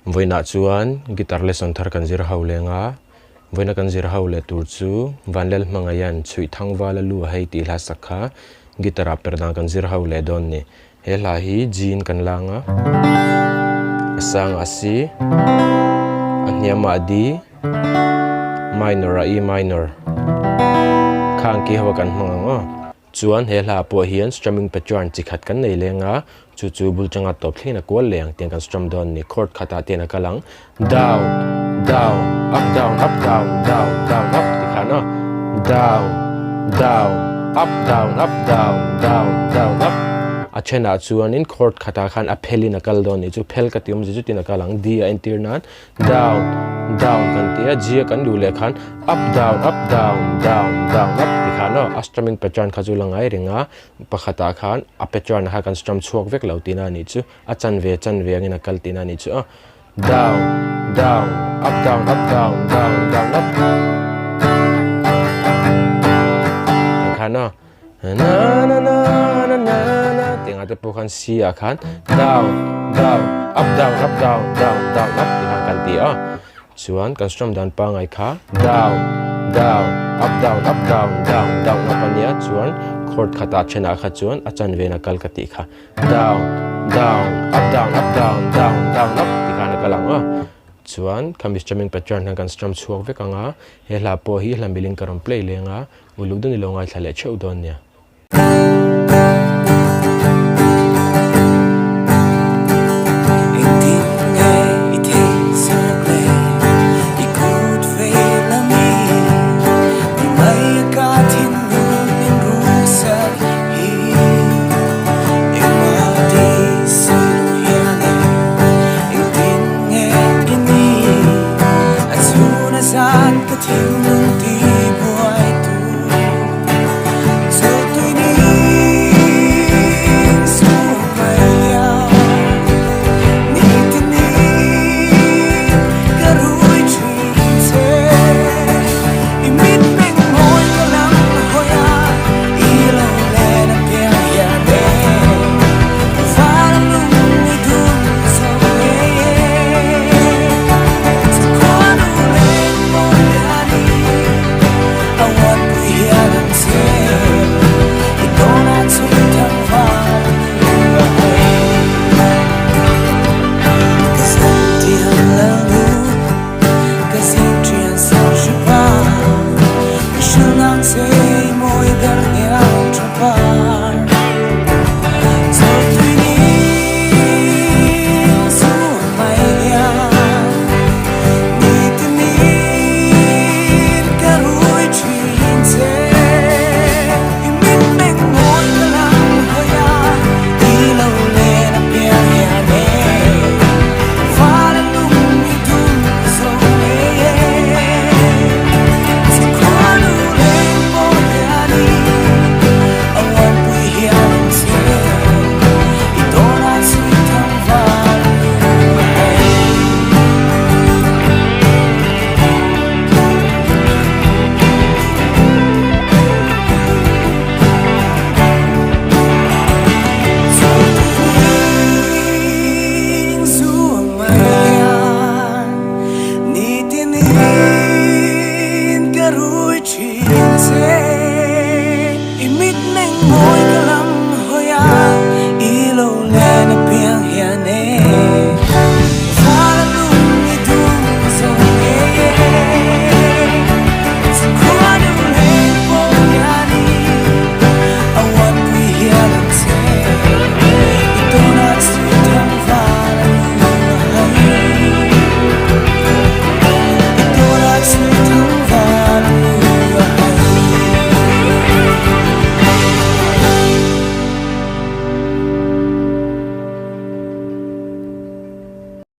Vawiinah chuan guitar lesson thar kan zir ho leng a, vawiina kan zir ho leh tur chu Vanlel Hmangaiha'n Chhuih Thangvala lu a hei tih hla sak kha guitar ah per dan kan zir ho leh dawn ni. He hla hi G in kan lang a, a sangah C, a hniamah D, minor ah E minor, khang ki ho a kan hmang ang aw. Chuan he hla pawh hian strumming pattern chi khat kan nei leng a, chu chu bul changa tawp thlengin a kual leh ang tiang kan strum dawn a ni. Chord khatah te hian a kal ang, down, down, up, down, up, down, down, down, up ti khan aw, down, down, up, down, up, down, down, down, up. A thenah chuanin chord khatah khan a phelin a kal dawn a ni. Chu phel ka ti awmzia chu tin a kal ang, D a entir nan Down, down kan ti a, G a kan duh leh khan up, down, up, down, down, down, up ti khan aw a strumming pattern kha chu la ngai reng a, pakhatah khan a pattern kha kan strum chhuak vek lo tihna a nih chu, a chanve chanve angin a kal tihna a nih chu aw. Down, down, up, down, up, down, down, down, up ti khan aw. Na na na na na na tih ang ah te pawh khan C ah khan down down up down up down down down up tih khan kan ti a chuan kan strum dan pangngai kha down down up down up down down down up a nia chuan chord khatah thenah kha chuan a chanve in a kal ka tih kha down down up down up down down down up tih khan a kal ang a chuan khami strumming pattern hian kan strum chhuak vek ang a he hla pawh hi hla miling ka rawn play leng a. Uluk dawn i lo ngaithla leh theuh dawn nia.